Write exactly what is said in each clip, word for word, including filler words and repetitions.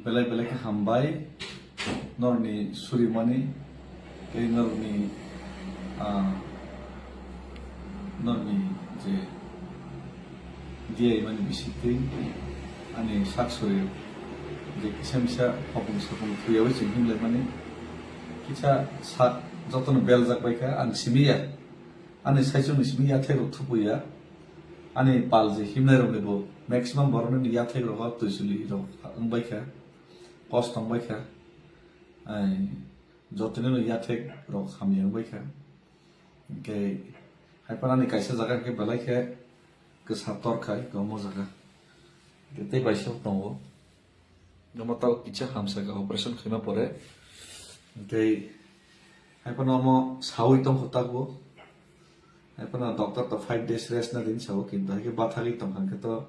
Belai belai khe hambai norokni surimani tei norokni, ah, norokni je diyaimani bisingtwi ani sak suri je kisa misa hopung sapung thuyawi chwng himlaimani kisa sak jotono beljak baikha ang simi ya. Ani saichung ni simi yathai rok thupu ya. Ani pal je himnai rok ni bo maximum borok ni yathai rok o twi suli rok wng baikha. Kos tong baikha. Ai, jotoni no yathek rok hamya wng baikha. Hingke hai phano ani kaisa jaga hingke belai khe kwsa tor khai, omo jaga. Hingke tei bai se tongo. Omo tao kisa hamsa khe operation khaima pore. Hingke hai phano omo sawi tongkho tago. Hai phano doctor to five days rest na din sao, kintu hai khe bathagwi tongkha hingke to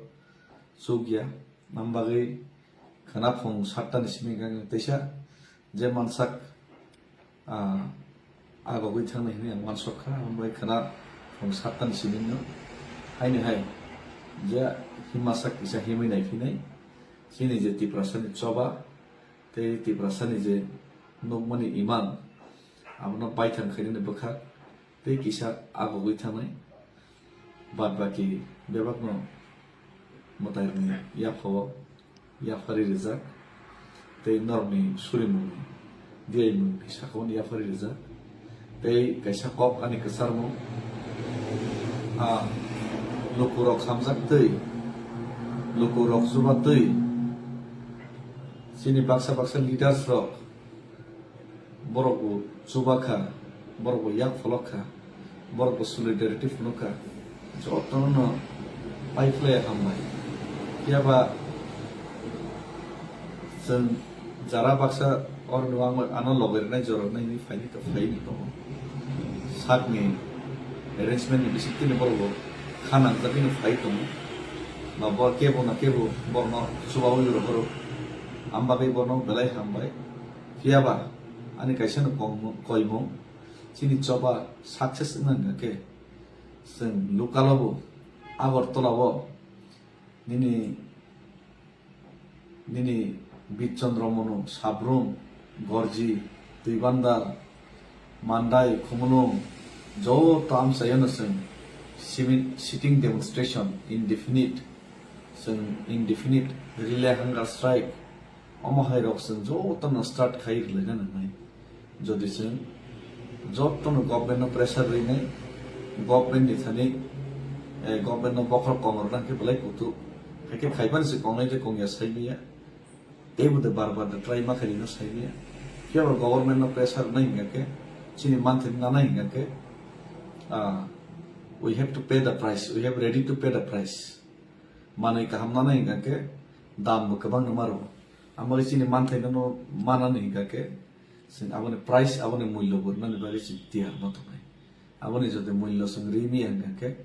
chukya. Am bagwi khwna phung satta ni simi hwnka khe teisa je mansak, ah, agogwi thangnai hwnwi ang uansuk kha, am bagwi khwna phung satta ni simi no haino hai je himasa kisa himwi naiphinai chini je Tiprasa ni choba tei Tiprasa ni je nukmani imang abono baithang khainani bwkhak tei kisa agogwi thangnai. Bad baki bebakno mwtairokni yaphao yaphari rijak tei norokni surimungni diyaimungni sakao yaphari rijak. Tei kaisa kok ani kwcharmung, ah, lukurok hamjak twi, lukurok chuba twi, chini baksa baksa leaders rok, borok bo chuba kha, borok bo yak pholok kha, borok bo solidarity phunuk kha, jotono no pai phlai hambai. Phiya ba chwng jara baksa oro no ang ano logai rwnai, jora rwnai hinwi phaini to phaini tongo. Sakni arrangement ni bisingtwi ni borok bo kha nangjagwi no phai tongo. Ba bo kebo na kebo borokno chubaui rw phuru. Am bagwi bono belai hambai. Phiya ba ani kaisa no kongmo-, koimung, chini choba success wngna hwnkha khe chwng local o bo, Agartala o nini, nini Bit Chandra Manu, Sabrum, Gorji, Twibandal, Mandai, Khumulwng, joto amchaio no chwng simi-, sitting demonstration, indefinite, chwng indefinite relay hunger strike, omo hai rok chwng jotono start khai rwlaina nangnai. Jodi chwng jotono government no pressure rwnai, government ni thani, eh, government no bokhorok kong rwna khe belai kutuk. Hai khe khaibani se kongnai de kongya sai maya. Tei bo de bar bar de try ma khailino sai maya. Phiya bo government no pressure rwnai hingka khe, chini manthai nanai hingka khe, ah, we have to pay the price, we have ready to pay the price. Manwi kaham nanai hingka khe dam bo kwbang no maro. Amo chini manthai no manani hingka khe chwng aboni price, aboni mullo bo rwnani bagwi chwng tiyar no tongnai. Aboni jodi mullo chwng ri miya hingka khe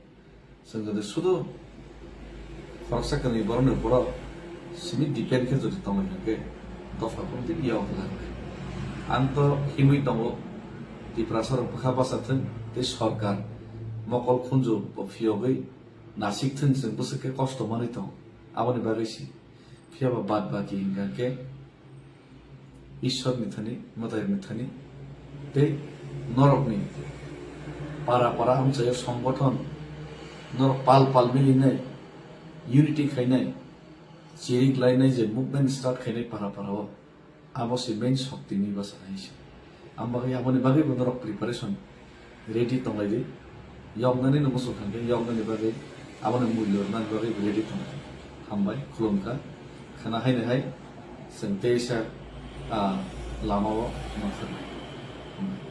chwng jodi sudu khoroksa kwnwi borokni borok simi depend khe jodi tongwi hingka khe dopha kung tini yok lang. Ang to himwi tongo Tiprasa rok bwkha basa thwng tei sorkar mokol khunju bo phiyogwi nasik thwng chwng bwswk khe kosto manwi tongo. Aboni bagwi si. Phiya ba bad baki hingka khe Ishwar ni thani, mwtai ni thani, tei norok ni para para amchaio songgothon, norok pal pal milinai, unity khainai, chirik lainai je movement start khainai para para o, abo se main shokti ni bwsa hai se. Ang bagwi aboni bagwi bo norok preparation ready tonglai di. Yoknani no muchung kha khe yoknani bagwi aboni mulyo rwnani bagwi ready tonglai. Hambai, khulumkha. Khwna haino hai chwng teisa, ah, lama o ma khwrwnai. Hambai.